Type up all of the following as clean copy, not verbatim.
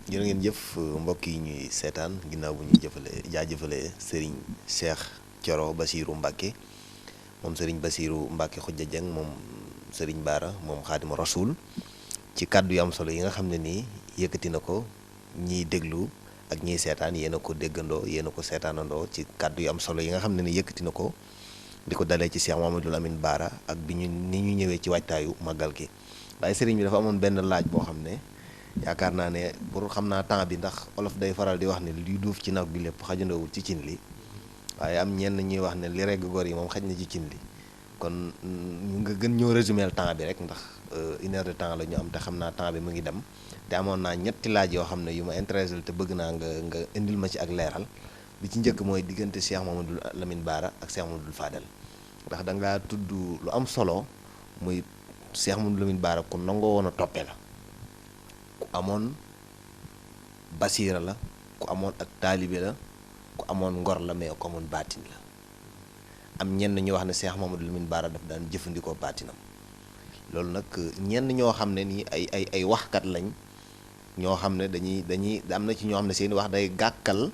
jërë ngeen jëf mbokk yi ñuy seetaan ginnaaw bu ñuy jaajëfalee Serigne Cheikh Thioro Bassirou Mbacké moom Serigne Bassirou Mbacké Khoudia Dieng moom Serigne Bara moom Xaadimu Rasuul ci kàddu yu am solo yi nga xam ne nii yëkkati na ko ñiy déglu ak ñiy seetaan yéen a ko déggandoo yéen a ko seetaanandoo ci kàddu yu am solo yi nga xam ne ni yëkkati na ko di ko dalee ci Cheikh Mouhamadoul Amine Bara ak bi ñu ni ñu ñëwee ci waajtaayu màggal gi waaye Serigne bi dafa amoon benn laaj boo xam ne. yaakaar naa ne pour xam naa temps bi ndax olof day faral di wax ne li duuf ci nag bi lépp xajandawul ci cin li waaye am ñenn ñuy wax ne li regg gor yi moom xaj na ci cin li kon nga gën ñoo résumer temps bi rek ndax 1 heure de temps la ñu am te xam naa temps bi mu ngi dem te amoon naa ñetti laaj yoo xam ne yu ma intéressé te bëgg naa nga indil ma ci ak leeral bi ci njëkk mooy diggante Cheikh Mouhamadoul Amine Bara ak Cheikh Mouhamadoul Fadel ndax da ngaa tudd lu am solo muy Cheikh Mouhamadoul Amine Bara ku nangoo woon a toppe la ku amoon basiira la ku amoon ak taalibe la ku amoon ngor la mais ku amoon baatin la am ñenn ñoo wax ne Cheikh Mouhamadoul Amine Bara daf daan jëfandikoo baatinam loolu nag ñenn ñoo xam ne nii ay waxkat lañ ñoo xam ne dañuy am na ci ñoo xam ne seen wax day gàkkal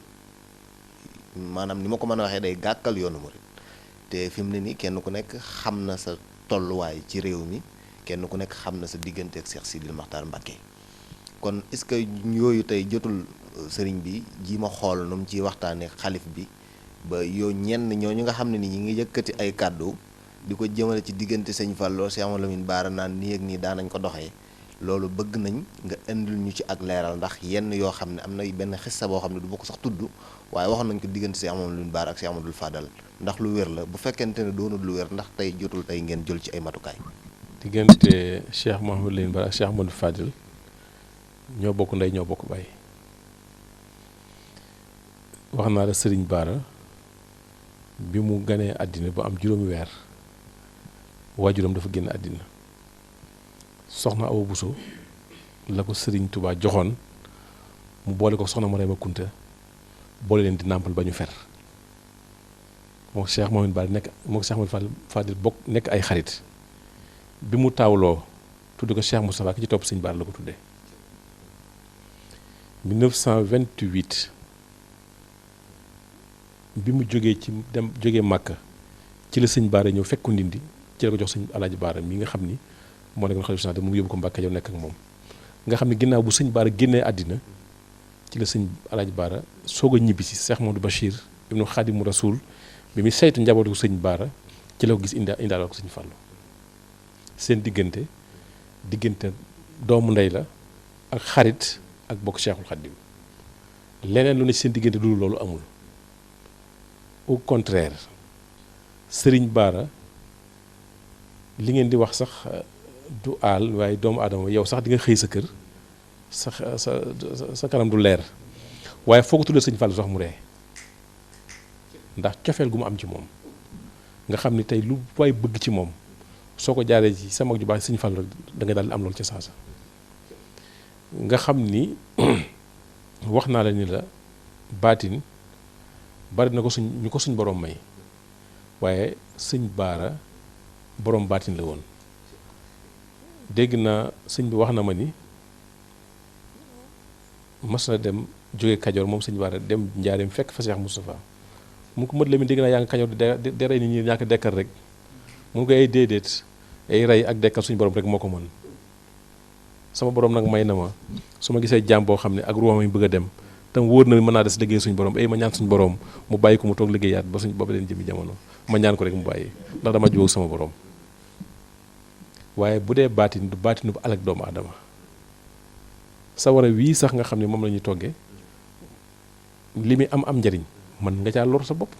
maanaam ni ma ko mën a waxee day gàkkal yoonu murid te fi mu ne nii kenn ku nekk xam na sa tolluwaay ci réew mi kenn ku nekk xam na sa diggante ak Cheikh Sidil Makhtar Mbacké kon est-ce que yooyu tey jotul sëriñ bi ji ma xool nu mu ciy waxtaanee xalif bi ba yow ñenn ñooñu nga xam ne ni ñi ngi yëkkati ay kàddu di ko jëmale ci diggante sëñ Fallou Cheikh Mouhamadoul Amine Bara naan nii ak nii daanañ ko doxee loolu bëgg nañ nga indil ñu ci ak leeral ndax yenn yoo xam ne am na benn xissa boo xam ne du ma ko sax tudd waaye waxoon nañ ko diggante Cheikh Mouhamadoul Amine Bara ak Cheikh Mouhamadoul Fadal ndax lu wér la bu fekkente ne doonul lu wér ndax tey jotul tey ngeen jël ci ay matukaay. diggante Cheikh Mouhamadoul Amine Bara ak Cheikh Mouhamadoul Fadal ñoo bokk ndey ñoo bokk baay wax naa la sëriñ Bara bi mu ganee àddina ba am juróomi weer waajuram dafa génn àddina soxna Awa Bousso la ko sëriñ Touba joxoon mu boole ko soxna Mariama Kunta boole leen di nàmpal ba ñu fer moo Cheikh Mouhamadoul Bara nekk moo Cheikh Mouhamadoul Fadil bokk nekk ay xarit bi mu taawloo tudd ko Cheikh Moustapha ki ci topp sëriñ Bara la ko tuddee 1928 bi mu jógee Màkka ci la sëñ Bara ñëw fekk ko Ndindi ci la ko jox sëñ Alaaji Bara mi nga xam ni moo nekkoon xalifa général mu yóbbu ko Mbàkke yow nekk ak moom nga xam ne ginnaaw bu sëñ Bara génnee àddina ci la sëñ Alaaji Bara soog a ñibbi si Cheikh Modou Bachir ibnu Xaadimu Rasuul bi muy saytu njabootu sëñ Bara ci la ko gis indaale ko sëñ Fàllu seen diggante doomu ndey la ak xarit ak bokk Cheikhul Khadim leneen lu ne seen diggante du loolu amul au contraire Serigne Bara li ngeen di wax sax du aal waaye doomu aadama yow sax di nga xëy sa kër sa kanam du leer waaye foo ko tuddee sëñ Fallou sax mu ree ndax cofeel gu mu am ci moom nga xam ni tey lu waay bëgg ci moom soo ko jaaree ci sa mag ju baax sëñ Fallou rek da nga daal di am loolu ca saasa nga xam ni wax naa la ni la baatin bari na ko suñ borom may waaye sëñ Bara borom baatin la woon dégg naa sëñ bi wax na ma ni mas na dem jóge Kajoor moom sëñ Bara dem njaareem fekk fa Cheikh Moustapha mu ko mët la mi dégg naa yaa ngi Kajoor di rey nit ñi ñàkk dekkal rek mu ko ay déedéet ay rey ak dekkal suñu borom rek moo ko mën sama borom nag may na ma su ma gisee jàmm boo xam ne ak ruwaam yi bëgg a dem tam wóor na mën naa des liggéey suñu borom ma ñaan suñu borom mu bàyyi ko mu toog liggéeyaat ba leen jëmi jamono ma ñaan ko rek mu bàyyi ndax dama jóg sama borom waaye bu dee baatin du baatinu bu alak doomu aadama sawara wii sax nga xam ne moom la ñuy toggee li muy am njariñ mën nga caa lor sa bopp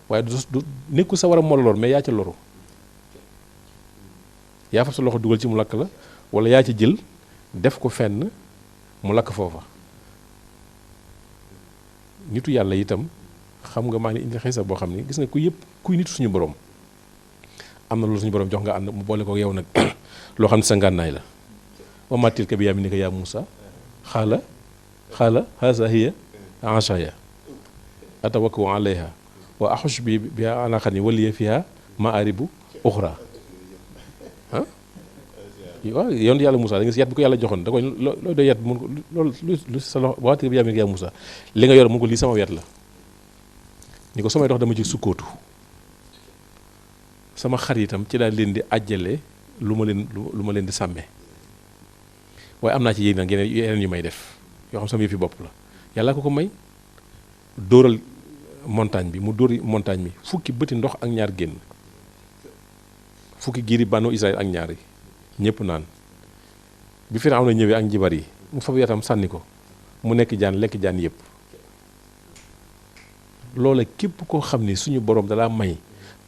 waaye du nekkul sawara moo la lor mais yaa ca loru yaa fa sa loxo dugal ci mu lakk la wala yaa ci jël def ko fenn mu lakk foofa nitu yàlla itam xam nga maa ngi indi xisa boo xam ni gis nga kuy nitu suñu borom am na loolu suñu borom jox nga ànd mu boole ko yow nag loo xam ne sa ngànnaay la wa maa tilka bi yamiinika yaa Muusaa xaala haazaa hiya asaaya atawakkau alayha wa axush bihaa alaa ganami wa liya fiihaa ma'aaribu uxraa waaw yoon yàlla Moussa da nga si yat bi ko yàlla joxoon da koy looy doy yat mun ko loolu lu sa loxo waati bi yaa yaa Moussa li nga yor mun ko lii sama yat la ni ko samay dox dama ci sukkootu sama xar itam ci daal leen di àjjale lu ma leen di sàmmee waaye am naa ci yéen nag yeneen yu may def yoo xam sama yëfi bopp la yàlla ko may dóoral montagne bi mu dóori montagne bi fukki bëti ndox ak ñaar génn fukki giiri banu Israël ak ñaar yi ñëpp naan bi Firawna ñëwee ak njibar yi mu fab yatam sànni ko mu nekk jaan lekk jaan yëpp loola képp koo xam ni suñu borom dalaa may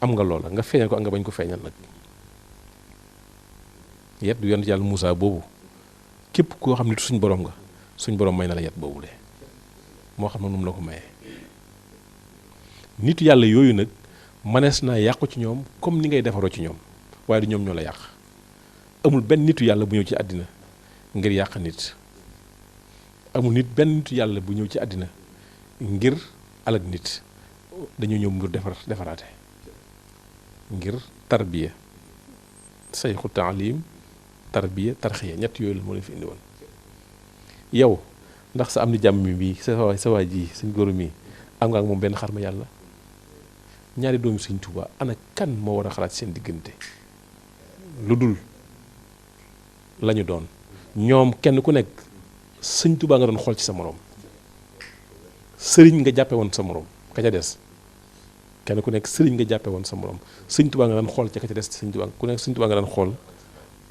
am nga loola nga feeñal ko ak nga bañ ko feeñal nag yet du yonent yàlla Moussa boobu képp koo xam ni suñu borom nga suñu borom may na la yet boobu le moo xam ne nu mu la ko mayee nitu yàlla yooyu nag manees naa yàqu ci ñoom comme ni ngay defaroo ci ñoom waaye du ñoom ñoo la yàq amul benn nitu yàlla bu ñëw ci àddina ngir yàq nit amul benn nitu yàlla bu ñëw ci àddina ngir alag nit dañoo ñëw ngir defaraate ngir tarbiya sayxu taalim tarbiya tarxiya ñett yooyu la moo leen fi indi woon yow ndax sa am ni jàmm mi bii sa waa ji suñ góoru mii am nga ak moom benn xarma yàlla ñaari doomi Sëñ Tuubaa ana kan moo war a xalaat seen diggante lu dul lañu doon ñoom kenn ku nekk Sëñ Tuubaa nga doon xool ci sa moroom sëriñ nga jàppe woon sa moroom ka ca des kenn ku nekk sëriñ nga jàppe woon sa moroom Sëñ Tuubaa nga daan xool ca ka ca des Sëñ Tuubaa ku nekk Sëñ Tuubaa nga daan xool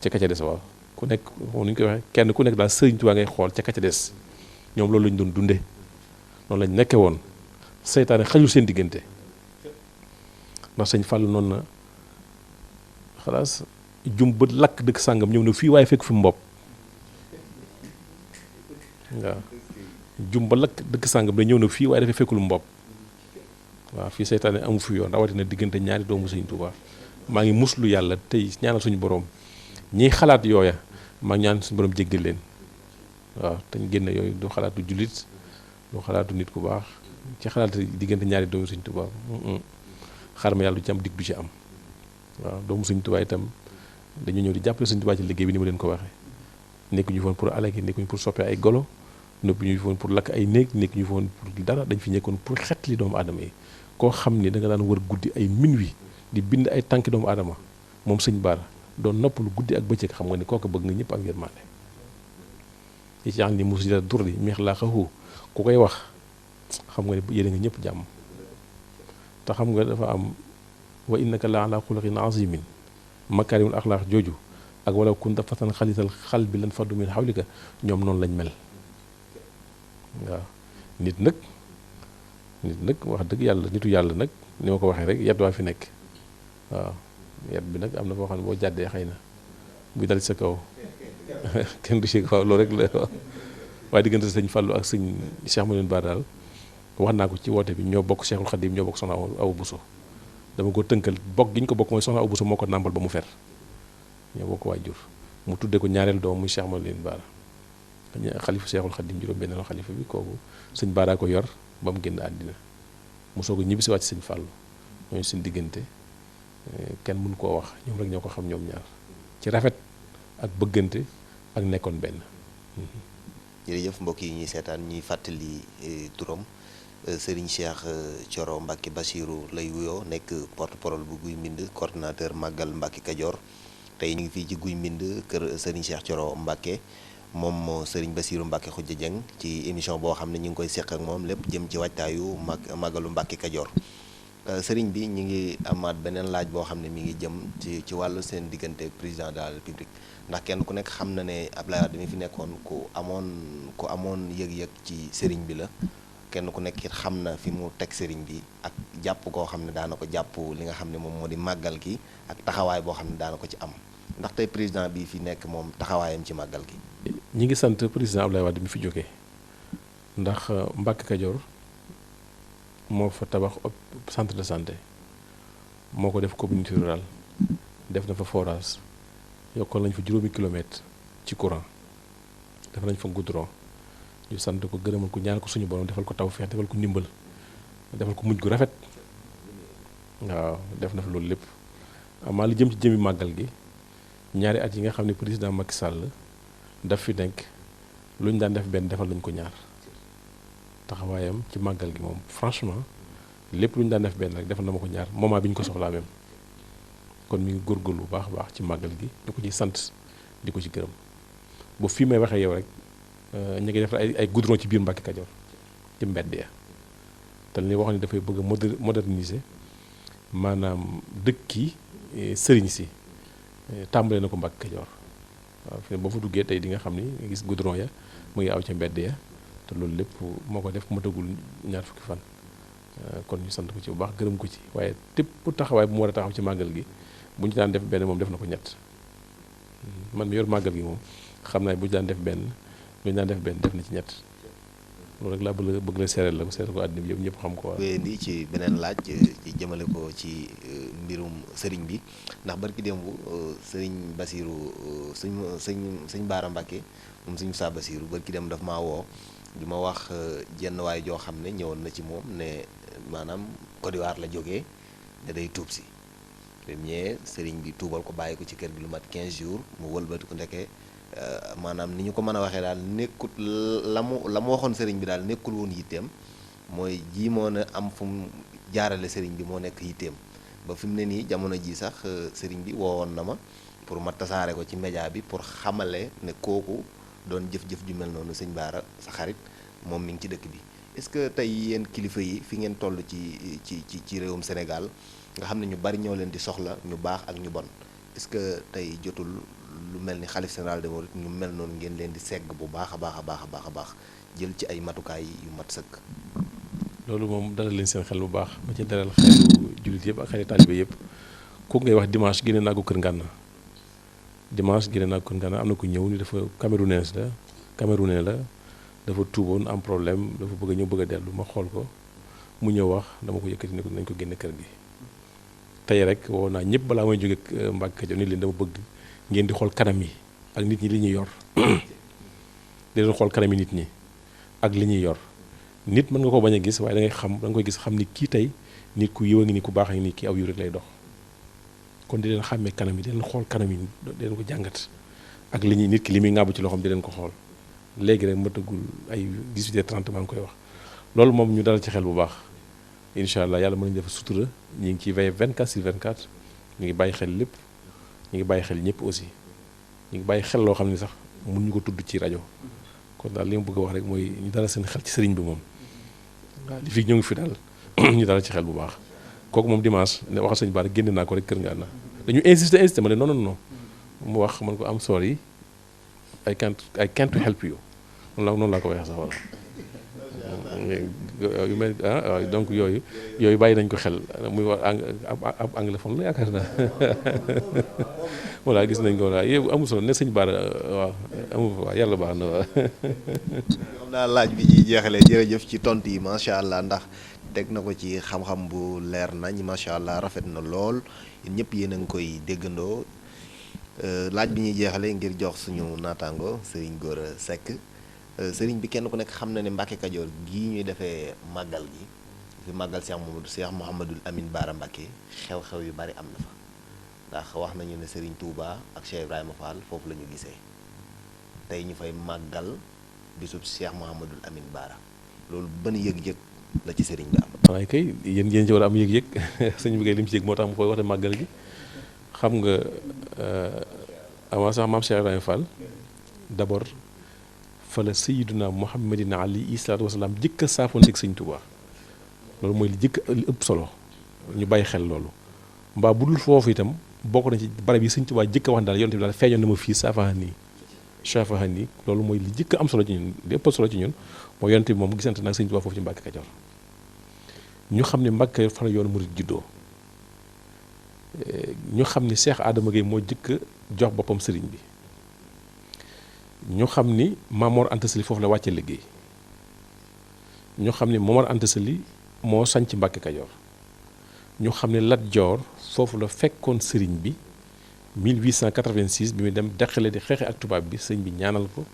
ca ka ca des waaw ku nekk moom ni ñu koy waxee kenn ku nekk daal Sëriñ Tuubaa ngay xool ca ka ca des ñoom loolu lañu doon dunde noonu lañ nekke woon seytaane xajul seen diggante ndax Sëñ Fallu noonu na xalaas jum ba lakk dëkk sàngam ñëw na fii waaye fekk fi mbopp waaw jum ba lakk dëkk sàngam da ñëw na fii waaye dafay fekkul mbopp waaw fii seytaane amu fi yoon rawatina diggante ñaari doomu Sëñ Tuubaa maa ngi muslu yàlla tey ñaanal suñu borom ñiy xalaat yooya maa ngi ñaan suñu borom jéggal leen waaw te ñu génn yooyu du xalaatu jullit du xalaatu nit ku baax ci xalaat diggante ñaari doomu Sëñ Tuubaa xar ma yàlla du ci am dig du ci am waaw doomu Sëñ Tuubaa itam dañu ñëw di jàppale Sëñ Tuubaa ci liggéey bi ni ma leen ko waxee nekk ñu foon pour alagi nekk ñu pour soppee ay golo nekk ñu foon pour lakk ay néeg nekk ñu foon pour dara dañ fi nekkoon pour xetli doomu aadama yi koo xam ni da nga daan wër guddi ay minuit di bind ay tànki doomu aadama moom Sëñ Bara doon noppalu guddi ak bëccëg xam nga ni kooku bëgg nga ñëpp ak yërmande yi ci am ni musida durri meex laa xaxu ku koy wax xam nga ni yéene nga ñëpp jàmm te xam nga dafa am wa innaka la ala xuluqin azimin makarimul axlaax jooju ak wala kunta fatan xalisal xal bi lan faddu min xawlika ñoom noonu lañ mel waaw nit nag wax dëgg yàlla nitu yàlla nag ni ma ko waxee rek yat waa fi nekk waaw yat bi nag am na foo xam ne boo jàddee xëy na buy dal sa kaw kenn du ci waaw loolu rek la waaye diggante Sëñ Fallu ak Sëñ Cheikh Mouhamadou Bara daal wax naa ko ci woote bi ñoo bokk Cheikhul Khadim ñoo bokk Soxna Awa Bousso dama ko tënkal bokk gi ñu ko bokk mooy Soxna Awa Bousso moo ko nàmpal ba mu fer ñoo bokk waajur mu tudde ko ñaareel doom muy Cheikh Mouhamadou Bara xalifa Cheikhul Khadim juróom-benneelu xalifa bi kooku Sëñ Bara ko yor ba mu génn àddina mu soog a ñibbisi waat ci Sëñ Fallu ñooñu seen diggante kenn mënu koo wax ñoom rek ñoo ko xam ñoom ñaar ci rafet ak bëggante ak nekkoon benn. jërëjëf mbokk yi ñuy seetaan ñuy fàttali turam Serigne Cheikh Thioro Mbacké Bassirou lay wuyoo nekk porte-parole bu Guy Mbind coordinateur Màggal Mbacké Kajoor tey ñu ngi fii ci Guy Mbind kër Serigne Cheikh Thioro Mbacké moom Serigne Bassirou Mbacké Khoudia Dieng ci émission boo xam ne ñu ngi koy seq ak moom lépp jëm ci waajtaayu màggalu Mbacké Kajoor Serigne bi ñu ngi amaat beneen laaj boo xam ne mi ngi jëm ci wàllu seen diggante président de la République ndax kenn ku nekk xam na ne Abdoulaye Wade mi fi nekkoon ku amoon yëg-yëg ci Serigne bi la kenn ku nekk it xam na fi mu teg Serigne bi ak jàpp koo xam ne daana ko jàpp li nga xam ne moom moo di màggal gi ak taxawaay boo xam ne daana ko ci am ndax tey président bi fi nekk moom taxawaayam ci màggal gi. ñi ngi sant président Abdoulaye Wade mi fi jógee ndax Mbacké Kajoor moo fa tabax centre de santé moo ko def communauté rurale def na fa forage yokkal nañ fa juróomi kilomètre ci courant def nañ fa goudron ñu sant ko gërëmal ko ñaan ko suñu borom defal ko tawfeex defal ko ndimbal defal ko mujj gu rafet waaw def na fa loolu lépp amaa li jëm ci jëmi màggal gi ñaari at yi nga xam ne président Macky Sall daf fi nekk lu ñu daan def benn defal nañ ko ñaar taxawaayam ci màggal gi moom franchement lépp lu ñu daan def benn rek defal na ma ko ñaar moment bi ñu ko soxlaa même kon mi ngi góorgóorlu bu baax a baax ci màggal gi di ko ci sant di ko ci gërëm ba fii may waxee yow rek ñu ngi def ay goudron ci biir Mbàkke Kajoor ci mbedd ya te li waxoon ni dafay bëgg a moderniser maanaam dëkki sëriñ si tàmbale na ko Mbàkke Kajoor waaw fi ne boo fa duggee tey di nga xam ni gis goudron ya mu ngi aw ca mbedd ya te loolu lépp moo ko def matagul ñaar fukki fan kon ñu sant ko ci bu baax gërëm ko ci waaye tépp taxawaay bu mu war a taxaw ci màggal gi bu ñu daan def benn moom def na ko ñett man mi yor màggal gi moom xam naa bu ñu daan def benn bu ñu daan def benn def na ci ñett loolu rek laa bëgg la seeral la ko seeral ko àddina bi yëpp ñëpp xam ko. di ci beneen laaj ci jëmale ko ci mbirum sëriñ bi ndax barki démb sëriñ Basiru sëñ Baara Mbàkke moom sëñ Saa Basiru barki démb daf maa woo di ma wax jenn waay joo xam ne ñëwoon na ci moom ne maanaam Côte d'Ivoire la jógee ne day tuub si premier sëriñ bi tuubal ko bàyyi ko ci kër gi lu mat 15 jours mu wëlbati ko ndeke maanaam ni ñu ko mën a waxee daal nekkut la mu waxoon sëriñ bi daal nekkul woon yitteem mooy ji moo na am fu mu jaarale sëriñ bi moo nekk yitteem ba fi mu ne nii jamono ji sax sëriñ bi woowoon na ma pour ma tasaare ko ci média bi pour xamale ne kooku doon jëf-jëf ju mel noonu sëñ Baara sa xarit moom mi ngi ci dëkk bi est-ce que tey yéen kilifa yi fi ngeen toll ci réewum Sénégal nga xam ne ñu bari ñoo leen di soxla ñu baax ak ñu bon est-ce que tey jotul lu mel ni xalif général des mourides ñu mel noonu ngeen leen di segg bu baax a baax jël ci ay matukaay yu mat sëkk. loolu moom dalal leen seen xel bu baax ma ci dalal xelu jullit yëpp ak xeli taalibe yëpp kooku ngay wax dimanche génne naa ko Kër Ngànna am na ku ñëw ni dafa camerounaise la dafa tuuboon am problème dafa bëgg a dellu ma xool ko mu ñëw wax dama ko yëkkati ne ko nañ ko génne kër gi tey rek woo naa ñëpp balaa may jóge Mbàkke Kajoor ni leen dama bëgg ngeen di xool kanam yi ak nit ñi li ñuy yor di leen xool kanam yi nit ñi ak li ñuy yor nit mën nga ko bañ a gis waaye da nga koy gis xam ni kii tey nit ku yiw a ngi ni ku baax a ngi ni kii aw yu rek lay dox kon di leen xàmmee kanam yi di leen xool kanam yi di leen ko jàngat ak li ñuy nit ki li muy ŋàbb ci loxoom di leen ko xool léegi rek ma tëggul ay 18h30 maa ngi koy wax loolu moom ñu dalal ci xel bu baax incha allah yàlla mën nañu def sutura ñu ngi ciy veille 24/24 ñu ngi bàyyi xel lépp ñu ngi bàyyi xel ñëpp aussi ñu ngi bàyyi xel loo xam ne sax mun ñu ko tudd ci rajo kon daal li ma bëgg a wax rek mooy ñu dalal seen xel ci sëriñ bi moom waaw li fi ñu ngi fi daal ñu dalal ci xel bu baax kooku moom dimanche ne waxal sëñ Bara génne naa ko rek Kër Ngànna dañu insister ma ne non mu wax man ko am sorry I can't help you noonu laa ko waxee sax wala yu mel donc yooyu bàyyi nañ ko xel muy wax ab anglophone la yaakaar naa voilà gis nañ ko voilà yow amul solo ne sëñ Bara waaw amul waaw yàlla baax na waaw. xam naa laaj bi ñuy jeexalee jërëjëf ci tontu yi macha allah ndax teg na ko ci xam-xam bu leer nañ macha allah rafet na lool yéen ñëpp yéen a ngi koy déggandoo laaj bi ñuy jeexalee ngir jox suñu naataango Serigne Gora Seck. sëriñ bi kenn ku nekk xam na ne Mbàkke Kajoor gii ñuy defee màggal gi fi màggal Cheikh Mouhamadul Amin Baara Mbàkke xew-xew yu bari am na fa ndax wax nañu ne sëriñ Touba ak Cheikh Ibrahima Fall foofu la ñu gisee tey ñu fay màggal bisub Cheikh Mouhamadul Amin Baara loolu ban yëg-yëg la ci sëriñ bi am. waaye kay yéen ci war a am yëg-yëg sëñ bi kay li mu ci yëg moo tax mu koy waxte màggal gi xam nga avant sax maam Cheikh Ibrahima Fall d'abord fa la sayyiduna Muhammadin alayhi salaatu wasalaam jëkk a saafoonteeg sëñ Tuubaa loolu mooy li ëpp solo ñu bàyyi xel loolu mbaa bu dul foofu itam bokk na ci barab yi sëñ Tuubaa jëkk a wax daal yonent bi daal feeñoon na ma fii saafahan nii loolu mooy li jëkk am solo ci ñun li ëpp solo ci ñun mooy yonent bi moom gisante nag sëñ Tuubaa foofu ci Mbàkke Kajoor ñu xam ne Mbàkke Kajoor fa la yoonu murid juddoo ñu xam ni Cheikh Adama Gueye moo jëkk a jox boppam sëriñ bi ñu xam ni Mamor Anta Sali foofu la wàcce liggéey ñu xam ni Momar Anta Sali moo sanc Mbàkke Kajoor ñu xam ne Lat Joor foofu la fekkoon sëriñ bi 1886 bi muy dem deqale di xeexe ak tubaab bi sëriñ bi ñaanal ko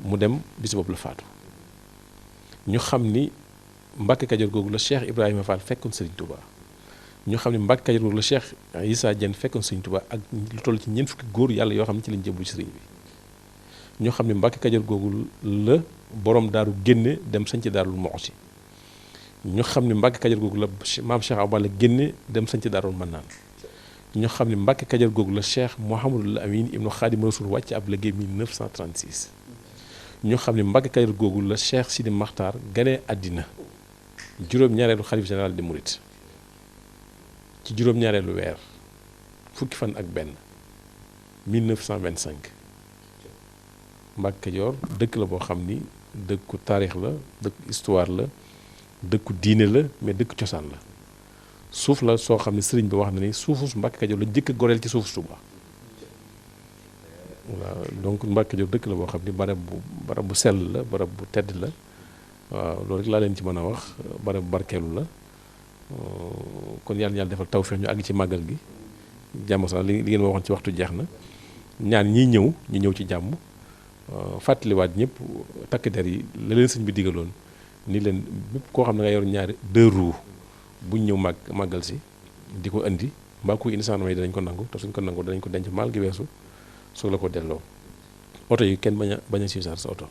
mu dem bis boobu la faatu ñu xam ni Mbàkke Kajoor googu la Cheikh Ibrahima Fall fekkoon sëriñ Touba ñu xam ne Mbàkke Kajoor googu la Cheikh Issa Diène fekkoon Sëriñ Tuubaa ak lu toll ci ñeent fukki góor yàlla yoo xam ne ci lañ jébbalu ci sëriñ bi ñu xam ne Mbàkke Kajoor googu la borom daaru génne dem sañ ci Daarul Muxti ñu xam ne Mbàkke Kajoor googu la maam Cheikh Awa Balla génne dem sañ ci Daarul Mannaan ñu xam ne Mbàkke Kajoor googu la Cheikh Mouhamadul Amin ibnu Xaadim Rasul wàcc ab liggéey 1936 ñu xam ne Mbàkke Kajoor googu la Cheikh Sidi Maxtaar ganee àddina juróom-ñaareelu xalif général des Mourides ci juróom-ñaareelu weer fukki fan ak benn 1925 Mbàkke Kajoor dëkk la boo xam ni dëkku taarix la dëkku histoire la dëkku diine la mais dëkk cosaan la suuf la soo xam ne sëriñ bi wax na ni suufu Mbàkke Kajoor la jëkk a goreel ci suufu Tuuba waaw donc Mbàkke Kajoor dëkk la boo xam ni barab bu sell la barab bu tedd la waaw loolu rek laa leen ci mën a wax barab bu barkeelu la kon yàlla defal tawfeex ñu àgg ci màggal gi jàmm sax li ngeen ma waxoon ci waxtu jeex na ñaan ñiy ñëw ñu ñëw ci jàmm fàttaliwaat ñëpp takk der yi la leen sëñ bi digaloon ni leen bépp koo xam ne nga yor ñaari 2 roues buñ ñëw màggal si di ko indi mbaa kuy indi sax may danañ ko nangu te suñ ko nangu danañ ko denc maal gi weesu soog la ko delloo oto yi kenn bañ a siisar sa oto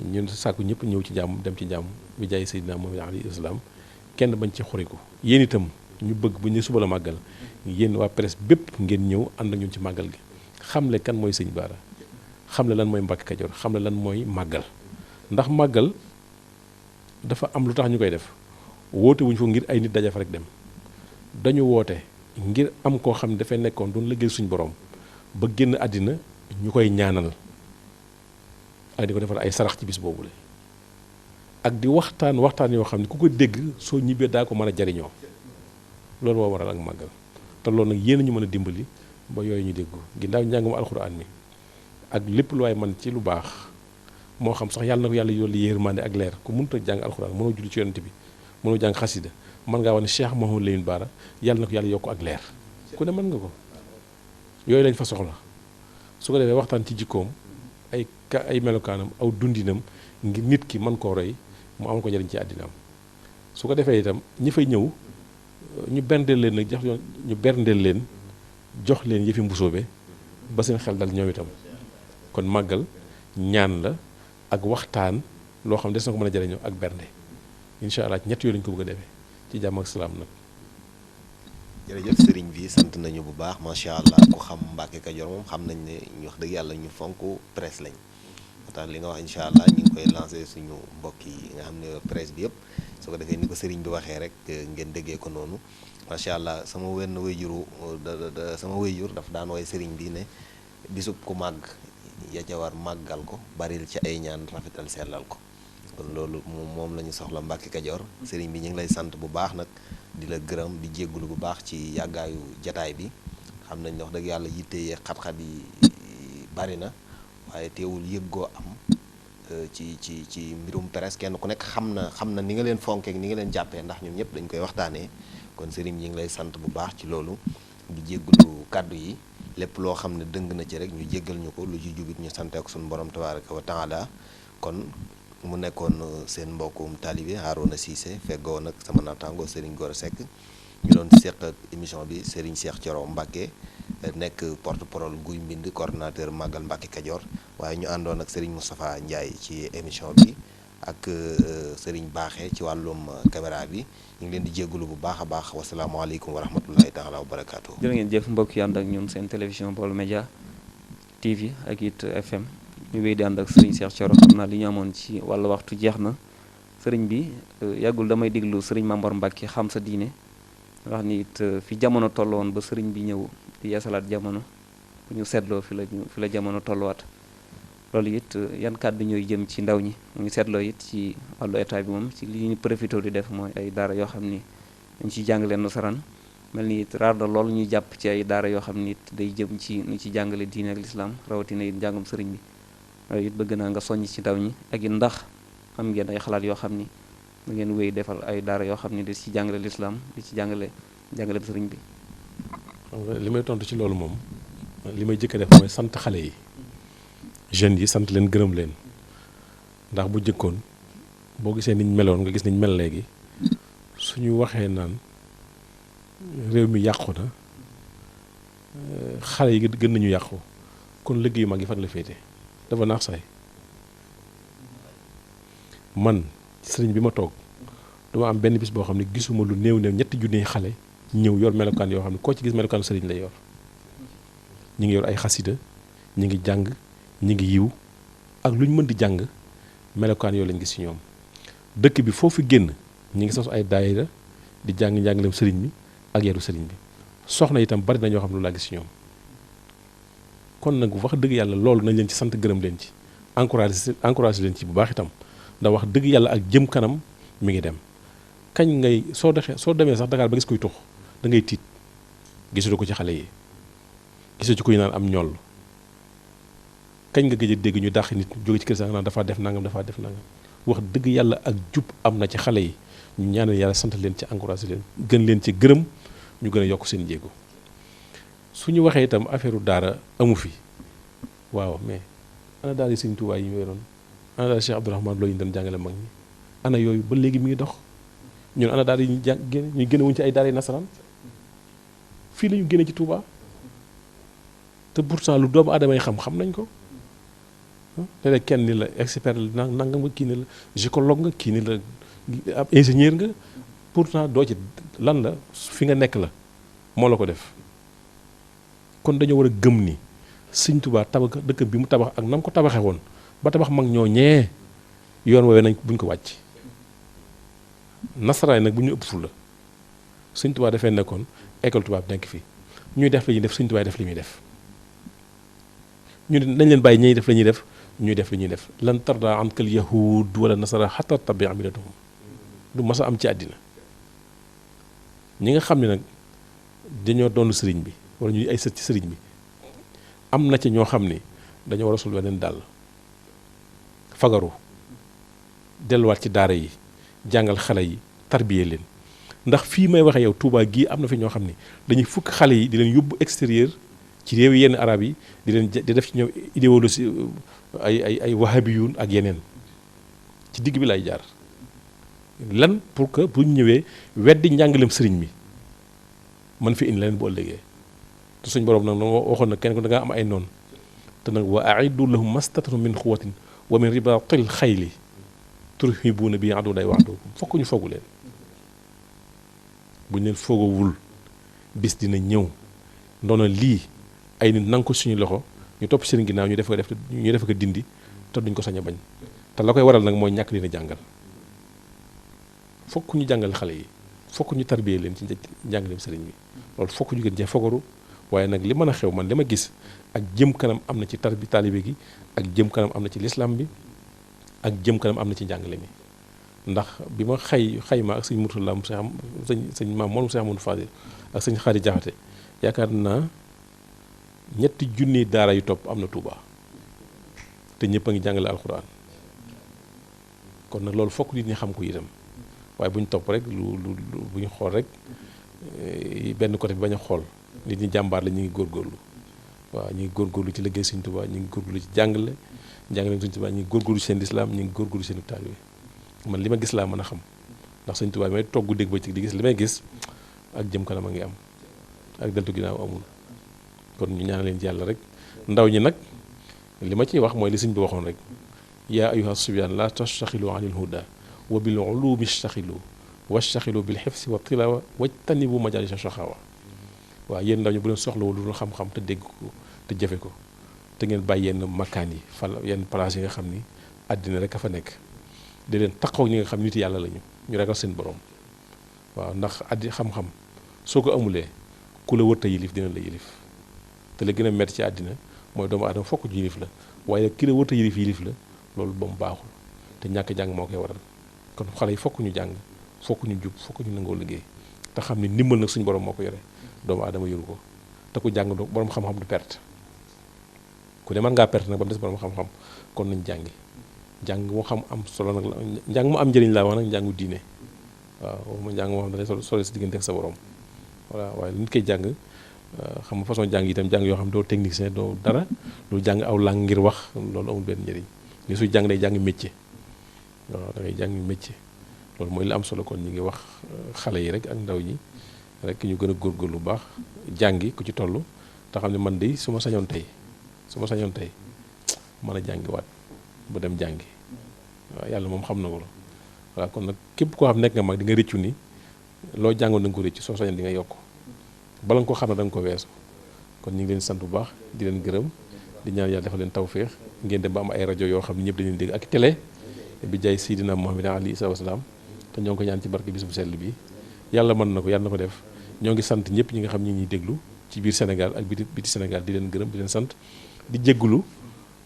ñun sàkku ñëpp ñëw ci jàmm dem ci jàmm bi jaay Seydina Muhammad alayhi salaam kenn bañ ci xuriku yéen itam ñu bëgg bu ñu suba la màggal yéen waa presse bépp ngeen ñëw ànd ak ñun ci màggal gi xamle kan mooy sëñ Bara xamle lan mooy Mbàkke Kajoor xamle lan mooy màggal ndax màggal dafa am lu tax ñu koy def woote wuñ fa ngir ay nit daja fa rek dem dañu woote ngir am koo xam ne dafay nekkoon doon liggéey suñu borom ba génn àddina ñu koy ñaanal ak di ko defal ay sarax ci bis boobu la ak di waxtaan yoo xam ne ku ko dégg soo ñibbee daa ko mën a jariñoo loolu moo waral ak màggal te loolu nag yéen ñu mën a dimbali ba yooyu ñu déggu ginnaaw njàngum alxuraan mi ak lépp lu waay man ci lu baax moo xam sax yàlla na ko yàlla yolli yërmande ak leer ku mënut a jàng alxuraan mënoo julli ci yonent bi mënoo jàng xasida mën ngaa wax ne Cheikh Mouhamadou Lamine Bara yàlla na ko yàlla yokk ak leer ku ne mën nga ko yooyu lañ fa soxla su ko defee waxtaan ci jikkoom ay melokaanam aw dundinam ngir nit ki mën koo roy mu amal ko njëriñ ci àddinaam su ko defee itam ñi fay ñëw ñu berndeel leen nag jox leen yëfi mbusoobe ba seen xel dal ñoom itam kon màggal ñaan la ak waxtaan loo xam des na ko mën a jëriñoo ak bernde incha allah ñett yooyu lañu ko bëgg a defee ci jàmm ak salaam nag. jërëjëf sëriñ bi sant nañu bu baax macha allah ku xam Mbàkke Kajoor moom xam nañ ne ñu wax dëgg yàlla ñu fonk presse lañ moo tax li nga wax incha allah ñu ngi koy lancé suñu mbokk yi nga xam ne presse bi yëpp su ko defee ni ko sëriñ bi waxee rek ngeen déggee ko noonu macha allah sama wenn wayjuru sama wayjur daf daan woy sëriñ bi ne bisub ku màgg ya ca war màggal ko baril ci ay ñaan rafetal sellal ko kon loolu moom la ñu soxla Mbàkke Kajoor sëriñ bi ñu ngi lay sant bu baax nag di la gërëm di jéggulu bu baax ci yàggaayu jataay bi xam nañ ne wax dëgg yàlla yitte xat-xat yi bari na waaye teewul yëggoo am ci mbirum presse kenn ku nekk xam na ni nga leen fonkeek ni nga leen jàppee ndax ñun ñëpp dañ koy waxtaanee kon sëriñ ñi ngi lay sant bu baax ci loolu di jéggulu kàddu yi lépp loo xam ne dëng na ci rek ñu jéggal ñu ko lu ci jubit ñu santee ko suñu borom tabaaraka wa taala kon mu nekkoon seen mbokkum taalibe Harouna Cissé feggoo nag sama naataango Serigne Gora Seck ñu doon seq ak émission bi Serigne Cheikh Thioro Mbacké nekk porte-parole Guy Mbind coordonnateur Magal Mbàkke Kajoor waaye ñu àndoon ak Serigne Moustapha Ndiaye ci émission bi ak Serigne Baaxee ci wàllum caméra bi ñu ngi leen di jégalu bu baax a baax wasalaamaaleykum wa rahmatullahi taala wa barakaatu. jërë ngeen jëf mbokk yi ànd ak ñun seen télévision Baol Média TV ak it FM. ñu wéy di ànd ak sëriñ Cheikh Thioro xam naa li ñu amoon ci wàllu waxtu jeex na sëriñ bi yàggul damay diglu sëriñ Mamor Mbacke xam sa diine wax ni it fi jamono tolloon ba sëriñ bi ñëw di yeesalaat jamono bu ñu seetloo fi la jamono tolluwaat loolu it yan kàddu ñooy jëm ci ndaw ñi mu ñu seetloo it ci wàllu état bi moom ci li ñu profité di def mooy ay daara yoo xam ni dañ ciy jàngale nasaraan mel ni it raar na loolu ñuy jàpp ci ay daara yoo xam ni it day jëm ci nu ci jàngale diine ak lislaam rawatina it njàngum sëriñ bi waaye it bëgg naa nga soññ ci ndaw ñi ak it ndax am ngeen ay xalaat yoo xam ni da ngeen wéy defal ay daara yoo xam ni di ci jàngale lislaam di ci jàngale sëriñ bi. xam nga li may tontu ci loolu moom li may jëkk a def mooy sant xale yi jeunes yi sant leen gërëm leen ndax bu jëkkoon boo gisee niñ meloon nga gis niñ mel léegi suñu waxee naan réew mi yàqu na xale yi gën nañu yàqu kon liggéeyu mag yi fan la féete dafa naax saay man sëriñ bi ma toog dama am benn bis boo xam ne gisuma lu néew ñetti junniy xale ñëw yor melokaan yoo xam ne koo ci gis melokaan sëriñ lay yor ñi ngi yor ay xasida ñi ngi jàng ñi ngi yiw ak lu ñu mën di jàng melokaan yoo lañ gis ci ñoom dëkk bi foofu génn ñi ngi sos ay daayira di jàng njàngaleem sëriñ bi ak yaru sëriñ bi soxna itam bari na ñoo xam ne lu laa gis ci ñoom kon nag wax dëgg yàlla loolu nañ leen ci sant gërëm leen ci encouragé leen ci bu baax itam ndax wax dëgg yàlla ak jëm kanam mi ngi dem kañ ngay soo demee sax Dakar ba gis koy tux da ngay tiit gisatu ko ci xale yi gisatu ci kuy naan am ñoll kañ nga gëj a dégg ñu dàq nit jóge ci kër sax naan dafa def nangam wax dëgg yàlla ak jub am na ci xale yi ñu ñaanal yàlla sant leen ci encouragé leen gën leen ci gërëm ñu gën a yokk seen jéego su ñu waxee itam affaire daara amu fi waaw mais ana daara yi Sëñ Tuubaa yi ñu yoroon ana daara Cheikh Abdourahmane Lo yi ñu doon jàngale mag ñi ana yooyu ba léegi mi ngi dox ñun ana daara yi ñu ñu génne wuñ ci ay daara yi nasaraan fii la ñu génne ci Touba te pourtant lu doomu aadama yi xam nañ ko léeg-léeg kenn ni la expert la nangam nga kii ni la gynécologue nga kii ni la ab ingénieur nga pourtant doo ci lan la fi nga nekk la moo la ko def kon dañoo war a gëm ni Sëñ Tuubaa tabax dëkk bi mu tabax ak nam ko tabaxee woon ba tabax mag ñoo ñee yoon woowee nañ buñ ko wàcc nasaraay nag bu ñu ëpp ful la Sëñ Tuubaa dafay nekkoon école tubaab nekk fii ñuy def la ñuy def Sëñ Tuubaa def li muy def ñu nañ leen bàyyi ñuy def la ñuy def ñuy def li ñuy def lan tarda ankal yahud wala nasara xatta tabia millatahum du mas a am ci àddina ñi nga xam ne nag dañoo doon sëriñ bi wala ñuy ay sët ci sëriñ bi am na ci ñoo xam ne dañoo war a sol weneen dàll fagaru delluwaat ci daara yi jàngal xale yi tarbiye leen ndax fii may waxee yow Touba gii am na fi ñoo xam ne dañuy fukk xale yi di leen yóbbu extérieur ci réew yenn arab yi di def ci ñoom idéologie ay wahabiyun ak yeneen ci digg bi lay jaar lan pour que bu ñu ñëwee weddi njàngaleem sëriñ mi man fi indi leneen bu ëllëgee te suñ borom nag waxoon na kenn ko da ngaa am ay noonu te nag wa aiddu lahum mastatatu min quwwatin wa min ribatil xayli turhibuuna bi adu day wax doo fokk ñu foogu leen bu ñu leen foogawul bis dina ñëw ndoona lii ay nit nang ko suñu loxo ñu topp seen ginnaaw ñu def ko dindi te duñ ko sañ a bañ te la koy waral nag mooy ñàkk leen a jàngal fokk ñu jàngal xale yi fokk ñu tarbiyee leen ci njàngaleem sëriñ bi loolu fokk ñu gën cee fogaru waaye nag li mën a xew man li ma gis ak jëm kanam am na ci taalibe gi ak jëm kanam am na ci lislaam bi ak jëm kanam am na ci njàngale mi ndax bi ma xayma ak sëñ Murtala mu sëñ maam moom Seex Ahmadu Fadil ak sëñ Xaari Jaxate yaakaar naa 3 daara yu topp am na Touba te ñëpp a ngi jàngale alxuraan kon nag loolu fokk nit ñi xam ko itam waaye bu ñu topp rek bu ñu xool rek benn côté bi bañ a xool nit ñi jàmbaar la ñu ngi góorgóorlu waaw ñu ngi góorgóorlu ci liggéey Sëñ Touba ñu ngi góorgóorlu ci jàngale Sëñ Touba ñu ngi góorgóorlu ci seen lislaam ñu ngi góorgóorlu ci seen taalibe man li ma gis laa mën a xam ndax Sëñ Touba may togg dégg ba ci di gis li may gis ak jëm kanam a ngi am ak deltu ginnaaw amul kon ñu ñaan leen ci yàlla rek ndaw ñi nag li ma ciy wax mooy li sëñ bi waxoon rek yaa ayyuha subyaan la tastaxilu anil huda wa bil ulumi staxilu wastaxilu bil xifsi wa tilawa wajtanibu majalisa shaxawa waaw yéen ndaw ñi bu leen soxlawul lu dul xam-xam te dégg ko te jëfe ko te ngeen bàyyi yenn makkaan yi yenn place yi nga xam ni àddina rek a fa nekk di leen taqoo ñi nga xam nit yàlla lañu ñu ragal seen borom waaw ndax xam-xam soo ko amulee ku la wërta yilif dina la yilif te la gën a metti ci àddina mooy doomu aadama fokk ju yilif la waaye ki la wërta yilif la loolu ba mu baaxul te ñàkk jàng moo koy waral kon xale yi fokk ñu jàng fokk ñu jub fokk ñu nangoo liggéey te xam ne ndimbal nag suñu borom moo ko yore doomu aadama yoru ko te ku jàng borom xam-xam du perte ku ne mën ngaa perte nag ba mu des borom xam-xam kon nañ jàng moo xam am solo nag njàng mu am njëriñ laa wax nag njàngu diine waaw ma njàng moo xam ne day solo si diggante ak sa borom voilà waaye nit koy jàng xam nga façon jàng itam jàng yoo xam doo technicien doo dara lu jàng aw lang ngir wax loolu amul benn njëriñ ni suy jàng day jàng métier waaw da ngay jàng métier loolu mooy li am solo kon ñu ngi wax xale yi rek ak ndaw ñi rek ñu gën a góorgóorlu lu baax jàngi ku ci toll te xam ne man de su ma sañoon tey mën a jàngiwaat ba dem jàngi waaw yàlla moom xam na ko la voilà kon nag képp koo xam nekk nga mag di nga rëccu ni loo jàngoon da nga ko rëccu soo sañoon di nga yokk bala nga ko xam ne da nga ko weesu kon ñu ngi leen sant bu baax di leen gërëm di ñaan yàlla defal leen tawféex ngeen dem ba am ay rajo yoo xam ne ñëpp dañuy dégg ak télé bi jaay Sidina Muhammad alayhi salaam te ñoo ngi ko ñaan ci barke bis bu sell bi yàlla mën na ko yàlla na ko def ñoo ngi sant ñëpp ñi nga xam ñi ñuy déglu ci biir Sénégal ak biti Sénégal di leen gërëm di leen sant di jéggulu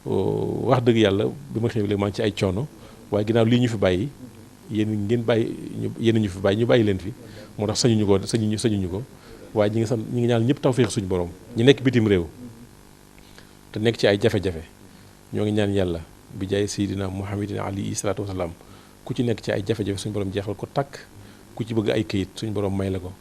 wax dëgg yàlla bi ma xëy maa ngi ci ay coono waaye ginnaaw lii ñu fi bàyyi yéen ñu fi bàyyi ñu bàyyi leen fi moo tax sañuñu ko waaye ñi ngi ñaan ñëpp tawféex suñu borom ñi nekk bitim réew te nekk ci ay jafe-jafe ñoo ngi ñaan yàlla bi jaay Seydina Muhammadin alayhi salaatu wasalaam ku ci nekk ci ay jafe-jafe suñu borom jeexal ko takk ku ci bëgg ay këyit suñu borom may la ko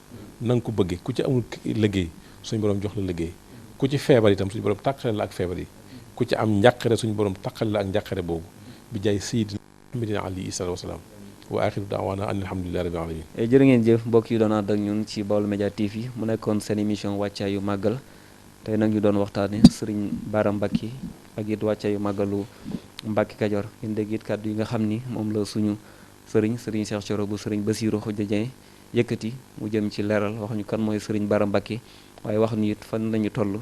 na nga ko bëggee ku ci amul liggéey suñu borom jox la liggéey ku ci feebar itam suñu borom tàqale la ak feebar yi ku ci am njàqare suñu borom taqale la ak njàqare boobu bi jaay Seydina Muhammadin alayhi salaatu wasalaam wa axiru daawaana an alhamdulillahi rabbil alamin jërë ngeen jëf mbokk yi doon ànd ak ñun ci Baol Média TV mu nekkoon seen émission wàccaayu màggal tey nag ñu doon waxtaane sëriñ Bara Mbacké ak it wàccaayu màggalu Mbacké Kajoor ngeen dégg it kàddu yi nga xam ni moom la suñu sëriñ Cheikh Thioro bu sëriñ Bassirou Khoudia Dieng yëkkati mu jëm ci leeral wax ñu kan mooy sëriñ Bara Mbacké waaye wax ñu it fan lañu toll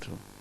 Tout.